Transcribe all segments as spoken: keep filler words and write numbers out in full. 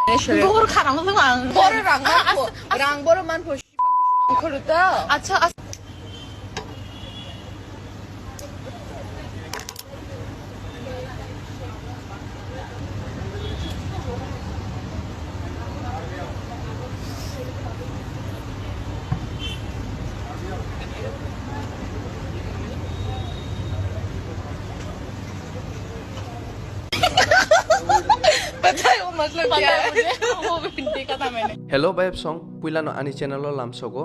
Bor kharang thung ang. Bor rang man pho, rang bor man pho. Kholu ta. Acha, acha. पता है वो मतलब क्या है? वो भी देखा था मैंने। Hello bai bsong, puilano ani channel o lamsogo.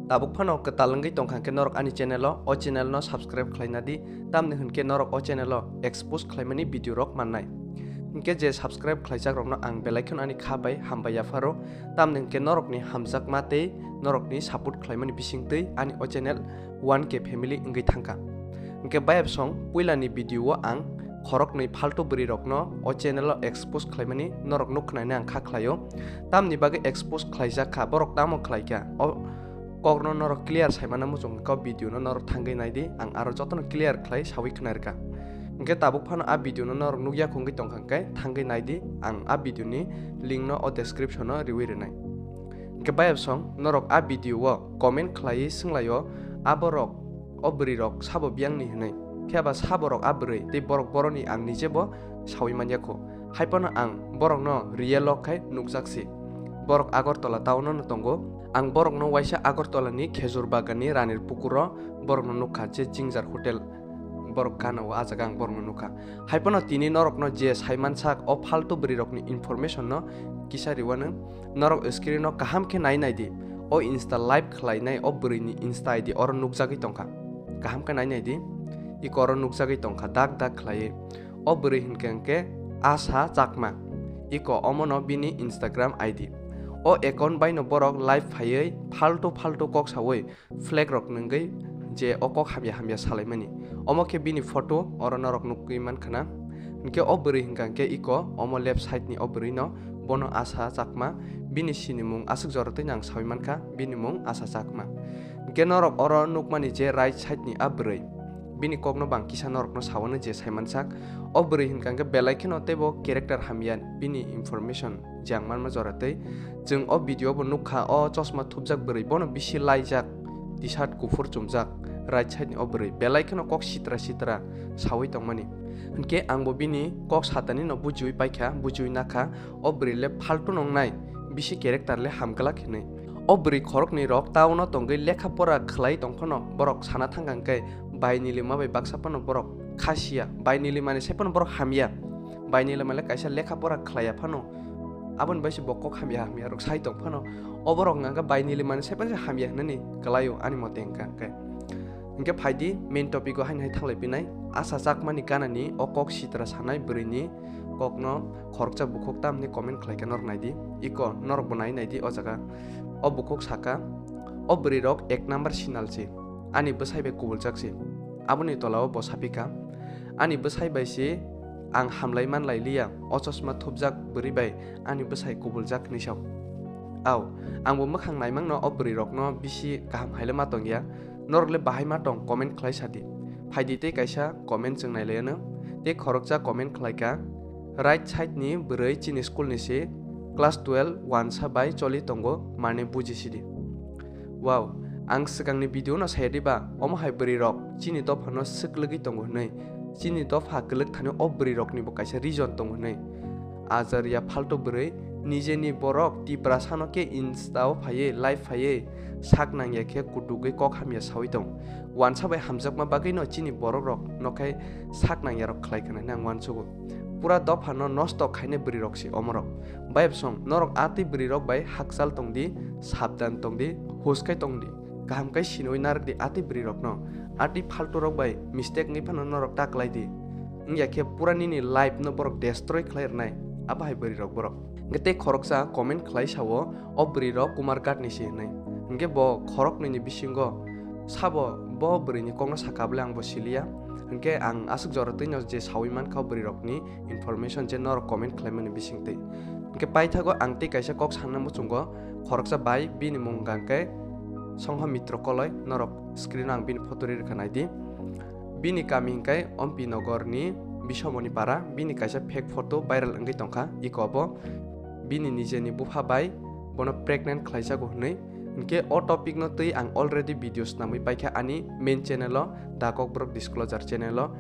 Tabuk phano kwtal wngwi tongkha hwnkhe norok ani channel o, o channel no subscribe khlaina di, tamni hwnkhe norok o channel o expose khlaimani video rok mannai. Hwnkhe je subscribe khlaijakrokno ang belai kheno ani kha bai hambai yapharo, tamni hwnkhe norokni hamjakma tei norokni support khlaimani bisingtwi ani o channel one K family wngwi thangkha. Hwnkhe bai bsong puilani video o ang khoroknwi phaltu bwrwirokno o channel o expose khlaimani norok nukkhnani ang kha khlaio. Tamni bagwi expose khlaijak kha, borok tamo khlaikha? O kokno norok clear saimana muchung kha, o video no norok thangwi naidi, ang aro jotono clear khlai sawi khna rwkha. Hwnkhe tabuk phano a video no norok nukya khungwi tongkha hwnkhe thangwi naidi, ang a video ni link no o description o riwi rwnai. Hwnkhe bai bsong norok a video o comment khlaiwi swnglaio, a borok o bwrwi rok sabo biyangni hwnwi, khe ba sabo rok a bwrwi tei borok boroni ang nije bo sawi manya kho. Haiphano ang borokno real o khai nukjak si. Borok Agartala town o no tongo. Ang borokno waisa Agartala ni khejur bagan ni Ranir Pukur o borokno nukha, je Jingjar Hotel. Borok gana o, a jaga ang borokno nukha. Haiphano tini norokno je saimansak o phaltu bwrwirokni information no kisa riwano, norok screen o kaham khe nai naidi. O Insta live khlainai o bwrwini Insta I D oro nukjagwi tongkha. Kaham khe nai naidi. Iko oro nukjagwi tongkha dak dak khlaiwi. O bwrwi hinkhe hinkhe Asha Chakma. Iko omono bini Instagram I D. O account baino borok live phaiwi phaltu phaltu kok sawi flag rok nwngwi je o kok hamya hamya salaimani. Omo khe bini photo oro norok nukwi mankha na. Hinkhe o bwrwi hinkha hinkhe iko omo left side ni o bwrwi no, bono Asha Chakma, bini sinimung aswk jora twi nang sawi mankha, bini mung Asha Chakma. Hinkhe norok oro nukmani je right side ni a bwrwi, bini kokno bang kisa norokno sawano je saimansak. O bwrwi hinkha hinkhe belai kheno teibo character hamya, bini information je ang manma jora tei. Chwng o video bo nukha, o chosma thupjak bwrwi, bono bisi laijak, T-shirt kuphur chumjak, right side ni o bwrwi belai kheno kok sitra sitra sawi tongmani. Hinkhe angbo bini kok satani no bujiwi paikha, bujiwi nakha, o bwrwi le phaltu nongnai, bisi character le hamglak hinwi. O bwrwi khoroknwi rok town o tongwi lekha pora khlai tongphano borok sana thangkha hinkhe bai nilima bai baksa phano borok khasiya, bai nilima ni sai phano borok hamya, bai nilima le kaisa lekha pora khlaiya phano aboni bai se bo kok hamya hamya rok sai tong phano, oborok hwnka hwnkhe bai nili mani sai phano hamya hwnani kwlaio ani mote hwnka hwnkhe. Hwnkhe phaidi main topic o haino hai thanglai pinai, Asha Chakmani ganani o kok sitra sanai bwrwini kokno khoroksa bukhuk tamni comment khlaikha norok naidi, iko norok bo nai naidi o jaga. O bukhuk saka, o bwrwi rok ek number sinal se, ani bwsai bai kubuljak se. Aboni tola o bo sapikha, ani bwsai bai se ang hamlai manlai liya, o chosma thupjak bwrwi bai ani bwsai kubuljak hinwi sao. Au, angbo mwkhang naimangno o bwrwi rokno bisi kaham haile ma tongya, norok le bahai ma tong comment khlai sadi. Phaidi tei kaisa comment chwng nailaiano, tei khoroksa comment khlaikha, right side ni bwrwi chini school ni se, class twelve wansa bai choli tongo, mane buji sidi. Wow, ang swkangni video no saya diba, omo hai bwrwi rok chini dopha no swk lwgwi tongo hwnwi, chini dopha kwlwk thani o bwrwi rokni bo kaisa reason tongo hwnwi. Ajaria phalto bwrwi nijeni borok Tiprasa no khe Insta o phaiwi live phaiwi sak nangya khe kutugwi kok hamya sawi tong. Wansa bai hamjakma bagwi no chini borok rok no khai sak nangya rok khlai khna hwnwi ang uansugo. Pura dopha no nosto khainai bwrwi rok se omorok. Bai bwsong, norok a twi bwrwi rok bai hakchal tong di, sabdan tong di, hus khai tong di. Kaham khai sinwi narwk di a twi bwrwi rokno. A twi phaltu rok bai mistake wngwi phano norok ta klai di. Wngya khe pura nini life no borok destroy khlai rwnai. Abo hai bwrwi rok borok. Hwnkhe tei khoroksa comment khlai sao, o bwrwi rok Kumar Ghat ni se hwnwi. Hwnkhe bo khoroknwi ni bisingo sabo bo bwrwi ni kokno sakha bwle ang bo siliya. Hwnkhe ang aswk jora twi no je sawi mankha o bwrwi rokni information je norok comment khlaimani bisingtwi. Hwnkhe paithago ang tei kaisa kok sanna muchungo, khoroksa bai bini mung hwnkha khe Songho Mitro Koloi, norok screen o ang bini photo ri rwkha naidi. Bini kami hwnkhe Ompi Nogor ni Bisomoni Para, bini kaisa fake photo viral wngwi tongkha, iko bo bini nijeni bupha bai bono pregnant khlaijago hwnwi. Hinkhe o topic no twi ang already video snamwi paikha ani main channel o, Da Kokborok Disclosure channel o.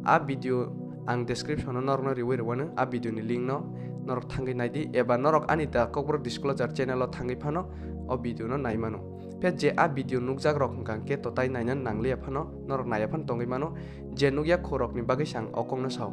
A video ang description o norokno riwi rwano, a video ni link no norok thangwi naidi, eba norok ani Da Kokborok Disclosure channel o thangwi phano o video no naimano. Phiya je a video nukjak rok hwnkha khe totai naina nangliya phano, norok naiya phano tongwi mano. Je nukya khorokni bagwi se ang o kokno sao.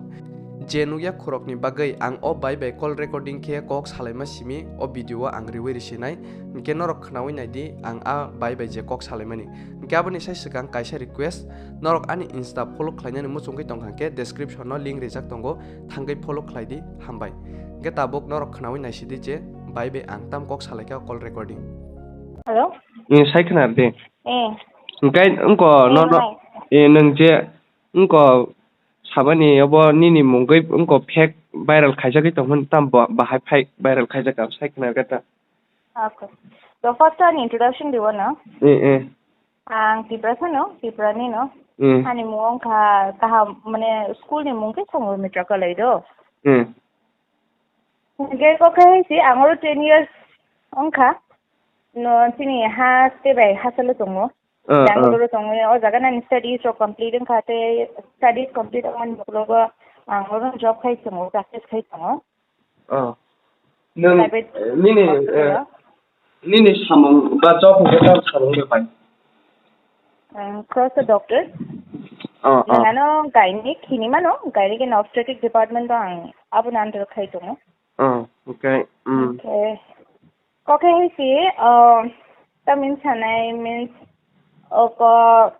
Je nukya khorokni bagwi ang o bai bai call recording khe kok salaima simi o video o ang riwi risinai. Hinkhe norok khnawi naidi ang a bai bai je kok salaimani. Hinkhe aboni sai swkang kaisa request, norok ani Insta follow khlainani muchungwi tongkha khe description o link rijak tongo, thangwi follow khlaidi, hambai. Hinkhe tabuk norok khnawi naisidi je bai bai ang tam kok salaikha call recording. Hello? Ni sai khna de. Eh. Hinkhe wngko no, no, Hai. Eh, nwng je wngko sabani obo nini mungwi wngko fake viral khaijagwi tongmani tam bo-, bahai fake viral khaijak ang sai khna khe ta. Okay. So first ani introduction dibo no? Eh, eh. Ang Tiprasa no, Tiprani no. Eh. Ani mung wngkha kaham mane school ni mung khe Songor Mitra Kalai do. Eh. Hinkhe kok khe hai si ang oro ten years wngkha. No, chini ha state bai hachalo tongo. Ah, ah. Bangalore tongo, o jaga nani studies rok complete wngkha, tei studies complete wngmani ukologo ang oro job khai tongo, practice khai tongo. Ah. Nwng, Private eh, nini, hospital eh, o. Nini samung ba job hwnkhe tamo samung de pai? Um, cross the doctor. Ah, ah. Nang ano gynec hini mano, gynec and obstetric department o ang aboni under khai tongo. Ah, okay. Mm. Okay. Kok khe hai si, uh, tamni sanai means, oko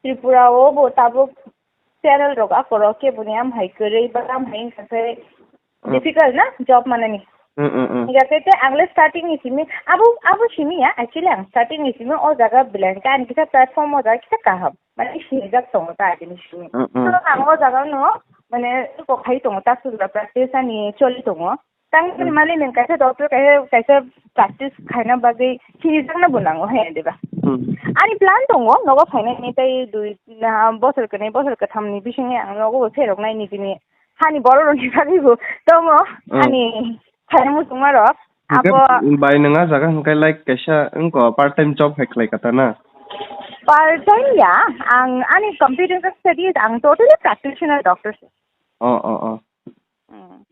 Tripura o bo tabuk channel rok akorok keboni am hai kwrwi ba am hai wngkha khe Mm. difficult na job manani. Mm, mm, mm. Hinkhe te ang le starting ni simi, abo, abo simi ya, actually ang starting ni simi o jaga belai khe ani kisa platform o jaga kisa kaham. Mane sinijak tongo ta agini simi. Mm, mm. So ang o jaga no, mane kok hai tongo, ta sujura practice ani choli tongo. Tang Mm. mali nung kaisa doctor kaisa, kaisa practice khaina bagwi sinijakna bo nango hai diba. Mm. Ani plan tongo, nogo phainani tei dui, na, bosor kwnwi, bosor kwthamni bisingni ang nogo bo pheroknai nijini hani borok rokni bagwi bo tongo. Mm. Ani khaina muchungma rok. Hwnkhe abo bai nung a jaga hwnkhe like kaisa wngko part time job hai khlai kha ta na? Part time ya, ang ani computer studies ang totally practitioner doctor se. Oh, oh, oh. Mm.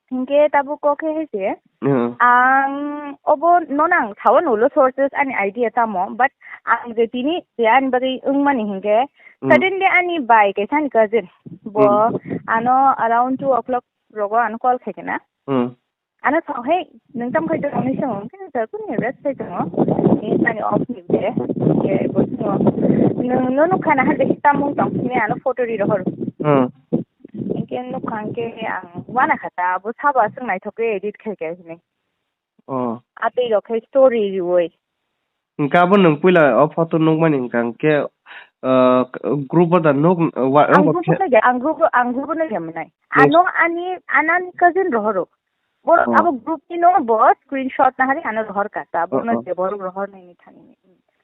Hinkhe tabuk kok khe hai se, Hmm. ang obo nono ang sao nulo sources ani idea tamo, but ang je tini je ani bagwi wngmani hinkhe, Hmm. suddenly ani bai kaisa ani cousin, bo Hmm. ano around two o'clock rogo ano call khai khe na. Hmm. Ano sao, "Hey, nwng tamo khai tongo?" hinwi swngo. Hinkhe sir, kunu rest khai tongo. Ani off ni de, hinkhe bo swngo, "Nwng no nukha na, hade tamung tong sini ano photo ri rohor." Hmm. Hinkhe nukha hinkhe ang wana kha ta, bo sabo aswk naithok khe edit khai khe hinwi. Oh. Atwi rok khe story riwi. Hinkhe abo nwng puila o photo nukmani hinkha hinkhe, uh, group o da nuk, wa-, Ang wngkha group o khe- nukya, ang group o, ang group o nukya mwnai. Yes. Ano ani, ano ani cousin rohoro. Bo, Oh. abo group ni no bo screenshot nahari ano rohor kha ta, bo Oh, no oh. je borok rohor nai ni thani.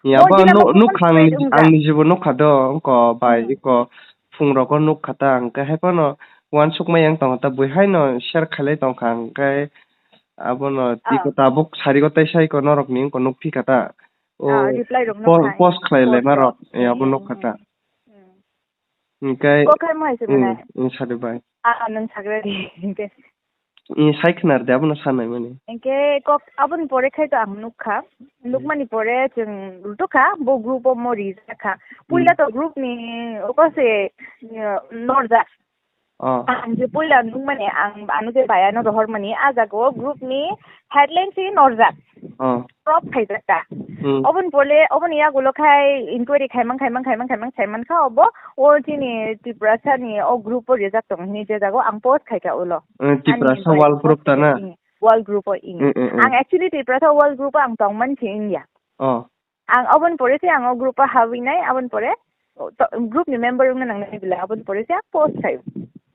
Ya, Bo bo jila nu-, bo nukha ang, phone ang wngkha. Ni jibo nukha do, wngko bai, Hmm. iko phung rogo nukha ta, ang khe hai phano uansukmai yang tongkha ta, bui hai no share khailai tongkha, ang khe abono Ah. tiko tabuk sari go tai sai ko norok ni wngko nukphi kha ta. O Ah, reply rok po-, nukha, post khlai lai post ma rok, rok. Eh, abo Hmm, nukha ta. Hmm. Hinkhe, Kok khai mo hai se hmm, mwnai? Hmm, sadi bai. Ah, nwng sagra di, hinkhe. Hmm, sai khna rwdi, abono sanai mani. Hinkhe kok aboni pore khai to ang nukha. Hmm. Nukmani pore chwng rwtokha, bo group o mo rijak kha. Hmm. Puila to group ni oko se, uh, norjak. Oh. Ang je puila nukmani, ang ano je bayano rohormani, ah jaga o group ni headline se norjak. Oh. Crop khaijak ta. Hmm. Oboni pore, oboni yagulo khai inquiry khaimang, khaimang, khaimang, khaimang, khaimang kha obo, o chini Tiprasa ni o group o rijak tong hini je jago ang post khaikha ulo. Eh, Tiprasa Ani wall group ta na? Ing, wall group o ing. Mm, mm, mm. Ang actually Tiprasa wall group o ang tongmani si India. Oh. Ang oboni pore se ang o group o habwi nai, oboni pore to, group ni member wngna nangnai bila, oboni pore se ang post khai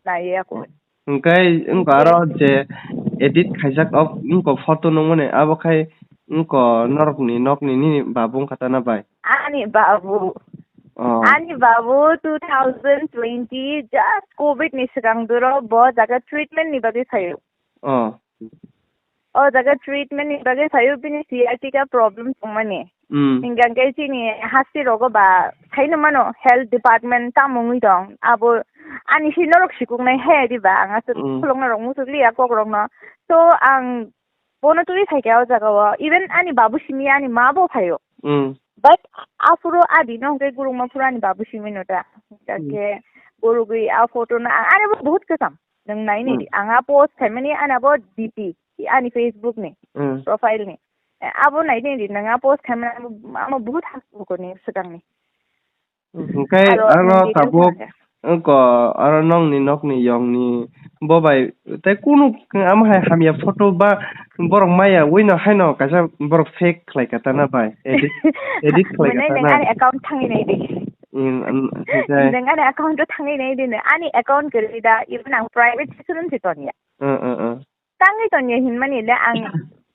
nai ako. Hwnkhe wngkha aro je edit khaijak, ok, wngkha photo nukmani, abo khai wngkha norokni nokni nini babu wngkha ta na bai? Ani babu. Oh. Ani babu two thousand twenty just covid ni swkang duro bo jaga treatment ni bagwi phaio. Oh. O jaga treatment ni bagwi phaio bini sciatica problem tongmani. Hmm. Hingkha khe chini hasti rogo ba khaino mano health department tamo wngwi tong. Abo ani si norok sikuknai he diba ang aswk Hmm. khulokna rok muchukliya kok rokno. So ang bono twi phaikha o jaga o. Even ani babu simi ani ma bo phaio. Hmm. But aphuru adi no hwnkhe gurungma phuru ani babu simi no ta. Hingkha Hmm. khe gurugwi a photo no ang ani bo bahut kwcham. Nwng nai nai Hmm. di. Ang a post khaimani ani abo D P, ani Facebook ni Hmm. profile ni. Eh, abo nai nai di, nwng a post khaimani amo, amo bahut hakukuni swkangni. Hwnkhe Aro ano nwng detail tabuk kha khe. Wngko aro nongni nokni yongni bo bai tei kunu amo hai hamya photo ba borok maya wino haino kaisa borok fake khlai kha tana bai. Edit, edit khlai kha Mane nwng tana. ani account thangwi nai di. Hmm, hmm, hwnkhe. Nwng ani account o thangwi nai di, ani account kwrwi da, even ang private se swnam se tonya. Hmm, hmm, hmm. Tangwi tonya hinmani le ang,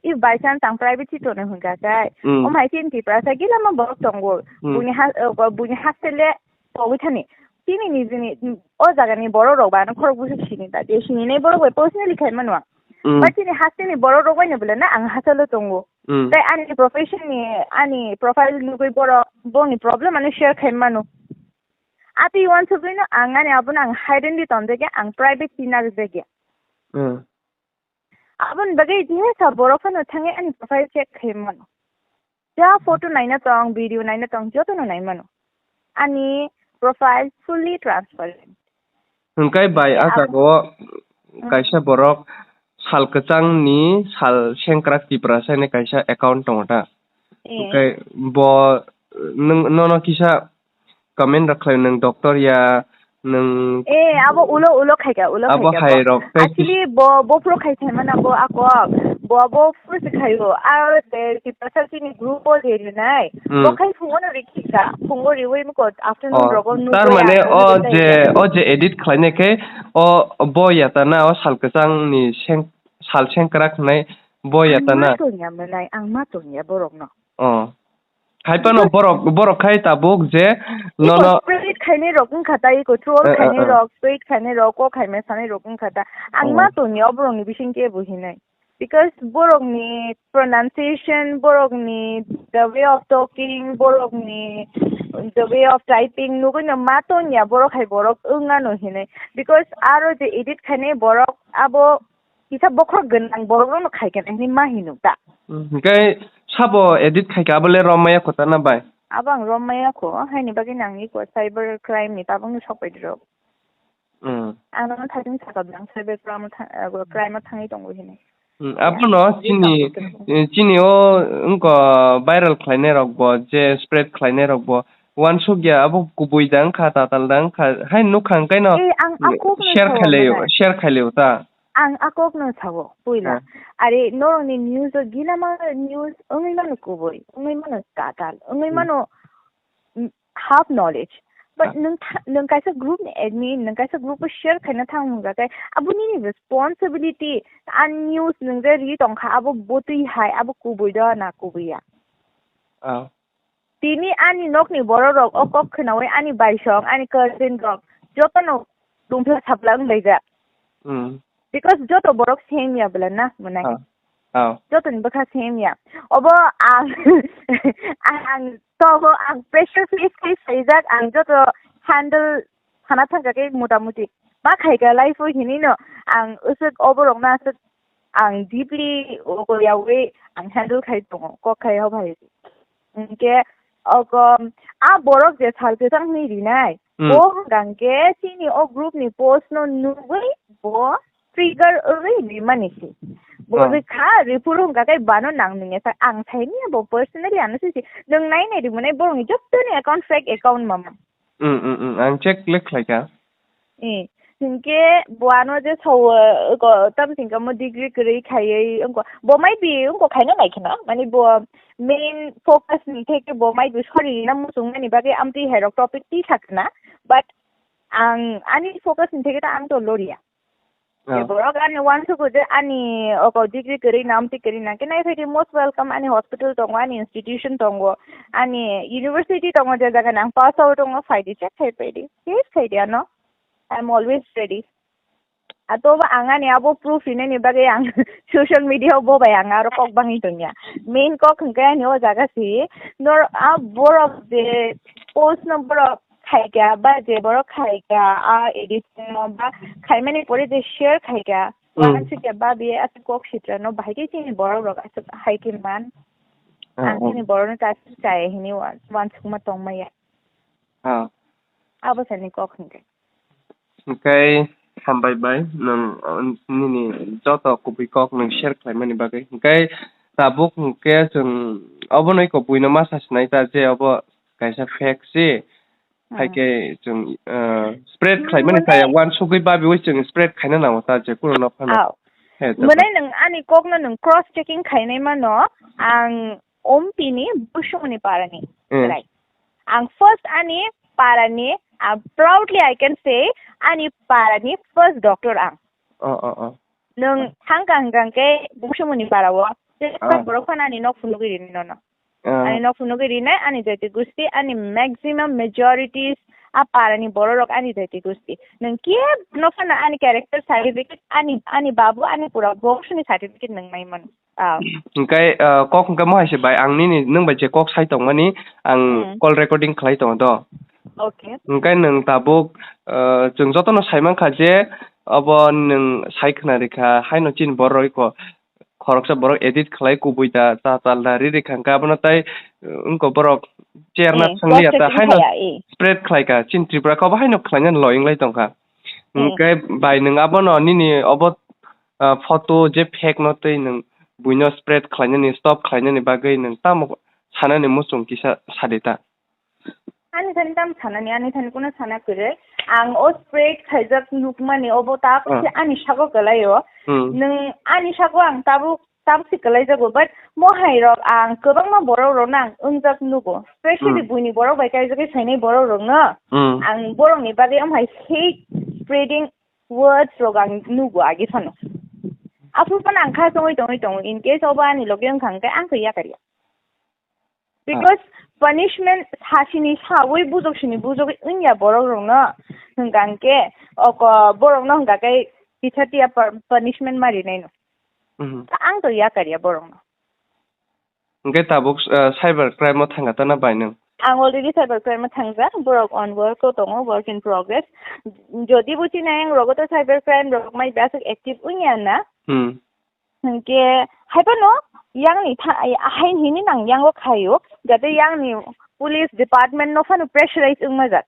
if by chance ang private se tono hwnkha khe, Mm. omo hai chini Tiprasa gila ma borok tongo. Mm. Buini ha-, uh, buini hostel le togwi thani. Chini nijini, mm, o jaga ni borok rok ba ano khorok busu sini ta. Je sini nai borok bai personally khai mano. Mm. But chini hostel ni borok rok bai no bole na ang hostel o tongo. Mm. Tai ani profession ni, ani profile nugwi borok, boni problem ano share khai mano. Ati uansugwi no ang ani abo no ang hidden di ton de ge, ang private se na de ge. Mm. Aboni bagwi jesa borok phano thangwi ani profile check khai mano. Ja photo naina tong, video naina tong, jotono nai mano. Ani profile fully transparent. Hwnkhe bai, Hwnkhe a abo jaga o Hmm. kaisa borok sal kwchang ni sal sengkrak Tiprasa ni kaisa account tongo ta. Eh. Hwnkhe bo nwng, nono kisa comment rok khlai, nwng doctor ya, nwng Eh, abo ulo, ulo khaika, ulo abo khaika hai bo. Rok tei Actually, bo, bo phuru khai thaimana bo ako, bo abo phuru se khaio. A de Tiprasa chini group o je rinai. Hmm. Bo khai phungo no rikhika, phungo riwi mukot afternoon Oh, rogo nugwi tar mane ang o nugwi je, thaika. O je edit khlainai khe, o bo yatana, o sal kwchang ni seng, sal sengkrak hwnai bo Ang yatana. Ma tonya mwnai, ang ma tonya borok no. Oh. Hai phano borok, borok khai tabuk je Iko nono spread khainai rok wngkha ta, iko troll Eh, eh, khainai eh. rok, spread khainai rok, kok khaimai sanai rok wngkha ta. Ang Oh. ma tongya o borok ni bising kebo hinai. Because borok ni pronunciation, borok ni the way of talking, borok ni the way of typing, nugui no ma tongya, borok hai borok wngano hinai. Because aro je edit khainai borok abo kisa bokhorok gwnang borok rokno khai khe hinwi ma hino ta. Hmm, hwnkhe sabo edit khai khe abo le rom maya kho ta na bai? Abo ang rom maya kho, haini bagwi nang iko cyber crime ni tabuk ni sok pai rok. Hmm. Ang no thajin saka bwlang cyber crime tha-, uh, crime o thangwi tongo hini. Hmm, abo no chini, eh, chini o wngko viral khlainai rok bo, je spread khlainai rok bo, wansuk ya abo kubui da wngkha, tatal da wngkha, hai nukha hwnkhe no Eh, ang akuk no share khailai, share khailai ta. Ang a kokno sao, puila. Ha. Are norokni news o gila ma news wngwi mano kubui, wngwi mano tatal, wngwi Hmm. mano, mm, half knowledge. But Ha. nwng tha-, nwng kaisa group ni admin, nwng kaisa group o share khaina thang hwnga khe, abo nini responsibility, a news nwng je ri tongkha, abo botwi hai, abo kubui do na kubui ya. Ah. Tini ani nokni bororok o kok khnaui ani baisong, ani cousin rok jotono dumphla sapla wnglaijak. Hmm. Because joto borok same ya bwla na, mwnai. Ah. Ah. Jotoni bwkha same ya. Obo ang, ang tobo ang pressure face khai saijak, ang joto handle sana thangkha khe mota moti. Ma khai kha life o hinui no ang usuk oborok no asuk ang deeply ogo yaui ang handle khai tongo, kok khai ho bhai. Hingke ogo a borok je sal kwchang hinui rinai, Hmm. bo hwnkha hingke chini o group ni post no nugui bo trigger wngwi rimani se. Bo Oh. rikha, riphuru hwnkha khe bano nang nungya sa. Ang saini bo personally ano sisi. Nwng nai nai rimonai borokni jottoni account fake account mama. Hmm, hmm, hmm. Ang check le khlaikha. Eh, hinkhe bo ano je sao, eh, ko, tam singkha mo degree kwrwi khaiwi wngkha. Bo might be wngkha khaina nai khna. Mani bo main focus ni theke bo might be sorry na muchung nani bagwi amtwi hai rok topic ti thak khna. But ang ani focus ni theke ta ang to loria. Oh. Borok ani uansukgo je ani oko degree kwrwi na, amtwi kwrwi na, khe nai phai di most welcome, ani hospital tongo, ani institution tongo, ani university tongo, je jaga nang pass out tongo, phai di, check khai phai di, please khai di ano. I am always ready. Atoba ang ani abo proof hinani bagwi ang social media o bo bai ang aro kok bangwi tongya. Main kok hwnkhe ani o jaga si, nor a borok je post no borok khaikha ba je borok khaikha a editing no ba khaimani pore je share khaikha, Mm. wanasukya babi aswk kok sitra no bahai khe chini borok rok aswk hai khe man. Ah, Ang oh. Chini borok no chaya hini wan-, wansukma tongmaya. Ah. Abo sani kok hwnkhe. Hwnkhe hambai bai nwng, uh, nini joto kubui kok nwng share khlaimani bagwi. Hwnkhe tabuk hwnkhe chwng obono iko buino ma sa sinai ta je obo kaisa fake si. Hmm. Haikhe chwng, uh, spread khlaimani ta ya, wansugwi babiwi chwng spread khaina nango ta je kuno no phano. Aw. He, tabuk. Mwnai nwng ani kokno nwng cross checking khainai mano, ang Ompini Bushumuni parani. Hmm. Right. Ang first ani parani, uh, proudly I can say, ani parani first doctor ang. Oh, oh, oh. Nwng thangka hwnkha hwnkhe Bushumuni parao. Ah. Borok phano ani nok phunugwi rini nono. Ah. Ani nok phunugwi rinai, ani jati gusti, ani maximum majorities a parani bororok ani jati gusti. Nwng kebo no phano ani character certificate, ani, ani babu, ani pura bongshoni certificate nwng nai mano. Ah. Hwnkhe, ah, kok hwnkhe mo hai se bai, ang nini nwng bai je kok sai tongmani, ang Hmm. call recording khlai tongo do. Okay. Hwnkhe nwng tabuk, ah, chwng jotono sai mankha je obo nwng sai khna rikha, haino chini borok iko khoroksa borok edit khlai kubui da, cha chal da ri rikha, hwnkhe abono tai, uh, wngko borok chair na Eh, thangli ya ta, cross checking haino khai ya, eh. Spread khlai kha, chini Tripura khe obo haino khlainani loi wnglai tongkha. Eh. Hwnkhe bai nwng abono nini obo, ah, photo je fake no tei nwng buino spread khlainani, stop khlainani bagwi nwng tamo sanani muchung kisa sadi ta? Ani thani tam sanani, ani thani kuno sana kwrwi. Ang o spread khaijak nukmani obo tabuk Ah. se ani sago kwlaio. Hmm. Nwng ani sago ang tabuk, tabuk se kwlaijago, but mo hai rok ang kwbangma borok rok nang wngjak nugo. Specially Hmm. buini borok bai kaijagwi sainai borok rokno Hmm. ang borokni bagwi amhai hate spreading words rok ang nugo agi phano. Aphuru phano ang kha chongwi tongwi tongo. In case obo ani logi wngkha hwnkhe ang khe yakarya. Because punishment sasini sawi bujoksini bujogwi wngya borok rokno hwnkha hwnkhe oko borokno hwnkha khe kisa tiya pa-, punishment ma rinaino. Mhm. Ta ang to yakarya borokno. Hwnkhe tabuk, uh, cyber crime o thangkha ta na bai nwng? Ang already cyber crime o thangjak, borok on work o tongo, work in progress. Jodi bo chini ayang rogo to cyber crime rok mai bwswk active wngya na. Hmm. Hwnkhe, hai phano yangni tha-, hai hini nang yango khaio, jate yangni police department no phano pressurize wngma jat.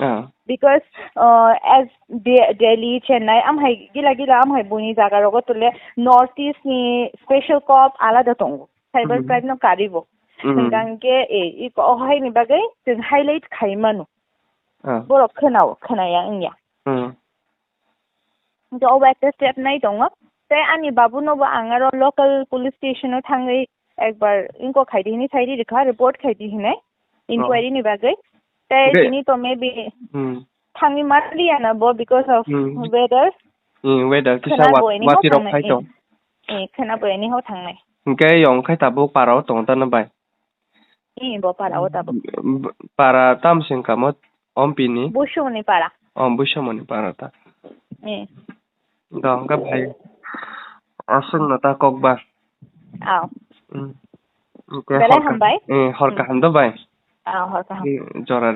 Ah. Because, uh, as De-, Delhi, Chennai, amhai gila gila amhai buini jaga rogo tole North East ni special cop alada tongo. Cyber Mhm. crime no karibo. Mhm. Hwnkha hwnkhe, eh, i ko-, o haini bagwi chwng highlight khai mano. Ah. Borok khwnao, khwnaya wngya. Hmm. Hwnkhe obo ekta step nai tongo. Tei ani babuno bo ang aro local police station o thangwi ekbar inko khaidi hinwi saidi rikha, report khaidi hinwi, inquiry ni bagwi. Tei Hwnkhe tini to maybe Hmm. thangwi manliya na bo because of Hmm. weather. Hmm, weather kisa khwnabo wa-, ini ho watwi rok thangnai, khai eh. Tong. Eh, khwnabo ini ho thangnai. Hwnkhe yong khai tabuk para o tongo ta na bai? Eh, bo para o tabuk. B-, para tam sing kamo Ompini? Bushumoni para. Oh, Bushumoni para ta. Eh. Do, hwnkhe bai. Aswk no ta kok ba. Aw. Hmm. Hwnkhe Belai hor ka-, hambai. Eh, hor Hmm. kaham do bai. Aw, hor kaham. Eh, jora.